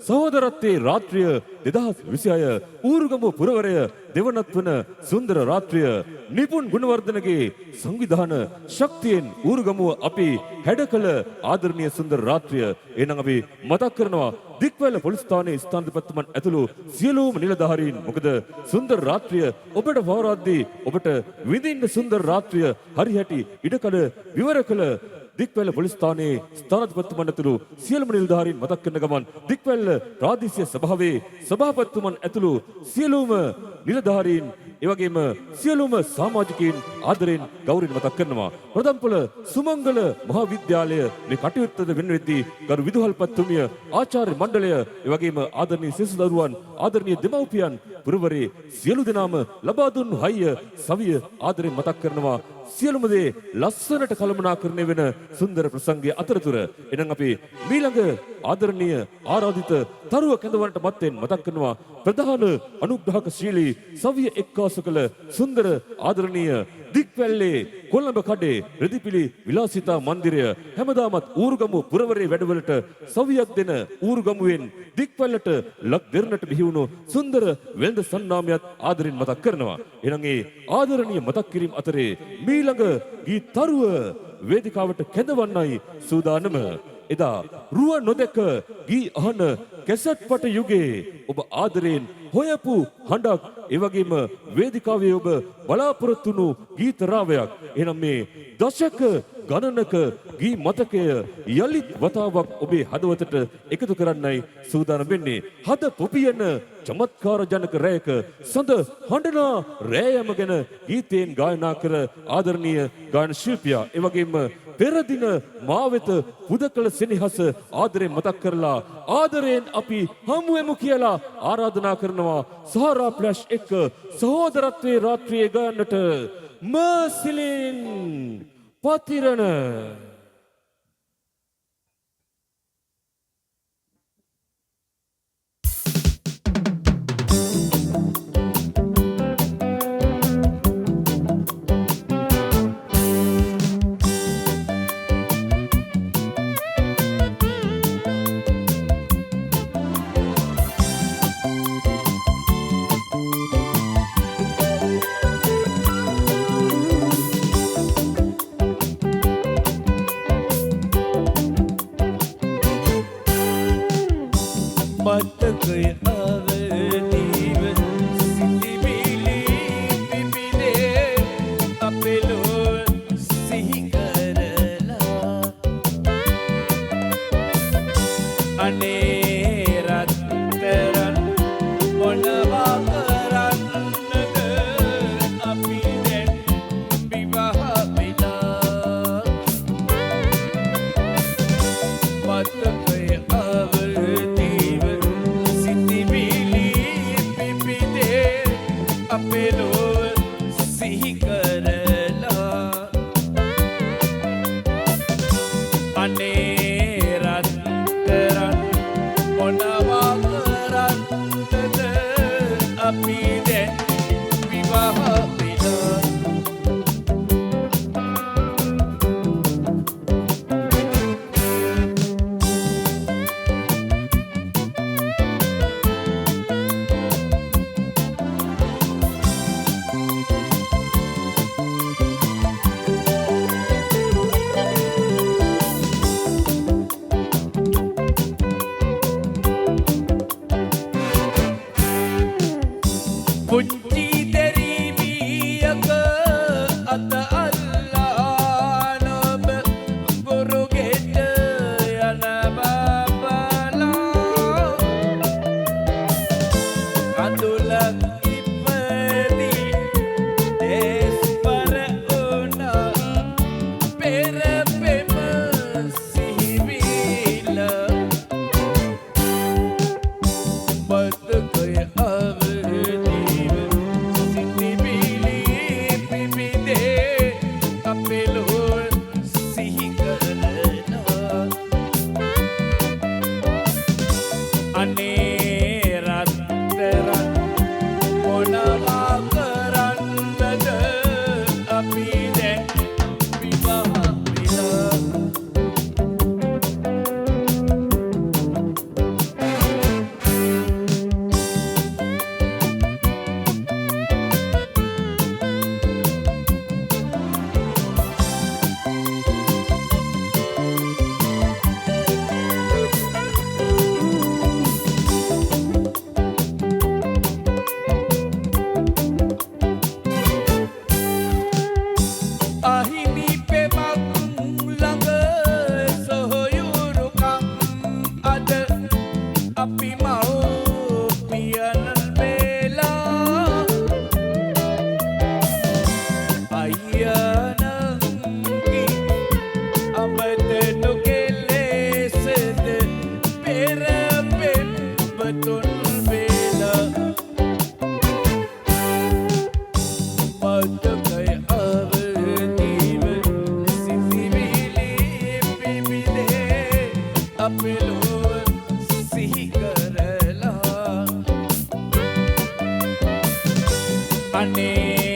සහෝදරත්වයේ රාත්‍රිය 2026 ඌරුගම පුරවරය දෙවනත් වන සුන්දර රාත්‍රිය නිපුන් ගුණවර්ධනගේ සංවිධාන ශක්තියෙන් ඌරුගමුව අපි හැඩකළ ආදරණීය සුන්දර රාත්‍රිය. එහෙනම් අපි මතක් කරනවා දික්වැල්ල පොලිස් ස්ථානයේ ස්ථානාධිපතිතුමන් ඇතුළු සියලුම නිලධාරීන්. මොකද සුන්දර රාත්‍රිය ඔබට පවරද්දී ඔබට විඳින්න සුන්දර රාත්‍රිය හරිහැටි ඉඩකඩ විවර කළ දික්වැල්ල පොලිස් ස්ථානයේ ස්ථානාධිපතිතුමන් ඇතුළු සියලුම නිලධාරීන් මතක් කරන ගමන් දික්වැල්ල ප්‍රාදේශීය සභාවේ සභාපතිතුමන් ඇතුළු සියලුම නිලධාරීන්, ඒ වගේම සියලුම සමාජිකයින් ආදරෙන් ගෞරවයෙන් මතක් කරනවා. ප්‍රදම්පොළ සුමංගල මහා විද්‍යාලය මේ කටයුත්තද වෙන වෙද්දී ගරු විදුහල්පතිතුමිය, ආචාර්ය මණ්ඩලය, ඒ වගේම ආදරණීය සිසු දරුවන්, ආදරණීය දෙමව්පියන්, පුරවරේ සියලු දෙනාම ලබා දුන් හයිය සවිය ආදරෙන් මතක් කරනවා. සියලුම දේ ලස්සනට කළමනාකරණය වෙන සුන්දර ප්‍රසංගය අතරතුර එහෙනම් අපි මීළඟ ආදරණීය ආරාධිත තරුව කැඳවන්නට මත්තෙන් මතක් කරනවා ප්‍රධාන අනුග්‍රහක ශීලී සවිය එක්කාසු කළ සුන්දර ආදරණීය දික්වැල්ලේ කොළඹ කඩේ රෙදිපිලි විලාසිතා මන්දිරය හැමදාමත් ඌරුගමු පුරවරේ වැඩවලට සවියක් දෙන ඌරුගමුවෙන් දික්වැල්ලට ලක් දෙරණට බිහි වුණු සුන්දර වෙළඳ සන්නාමයත් ආදරෙන් මතක් කරනවා. එහෙනම් ඒ ආදරණීය මතක් කිරීම අතරේ මීළඟ ගී තරුව වේදිකාවට කැඳවන්නයි සූදානම. එදා රුව නොදැක ගී අහන කැසට් පට යුගයේ ඔබ ආදරයෙන් හොයපු හඬක්, ඒ වගේම වේදිකාවේ ඔබ බලාපොරොත්තු වුණු ගීත රාවයක්. එහෙනම් මේ දශක ගණනක ගී මතකය යලිත් වතාවක් ඔබේ හදවතට එකතු කරන්නයි සූදානම් වෙන්නේ. හද පොපියන චමත්කාර ජනක රැයක සඳ හඬනා රෑයම ගැන ගීතයෙන් ගායනා කර ආදරණීය ගායන ශිල්පියා, ඒ වගේම පෙර දින මා වෙත පුද කළ සෙනෙහස ආදරයෙන් මතක් කරලා ආදරයෙන් අපි හමු වෙමු කියලා ආරාධනා කරනවා සහරා ෆ්ලැෂ් එක්ක සහෝදරත්වයේ රාත්‍රියේ ගයන්නට මර්සිලින් පතිරණ. මතකය අවදීව සිතිවිලි පිපිදේ අපේ ලොව සිහි කරලා. අනේ රත්තරන්, මොනවා කරන්නද අපි දැන් විවාහ වෙලා? මතකය අවදීව සිතිවිලි පිපිදේ අපේ ලොව සිහි කරලා. අනේ රත්තරන්, මොනවා කරන්නද අපි දැන් විවාහ වෙලා? තුන් වේලා. මතකයි අවදීව සිතිවිලි පිබිදේ අපේ ලොව සිහි කරලා. අනේ.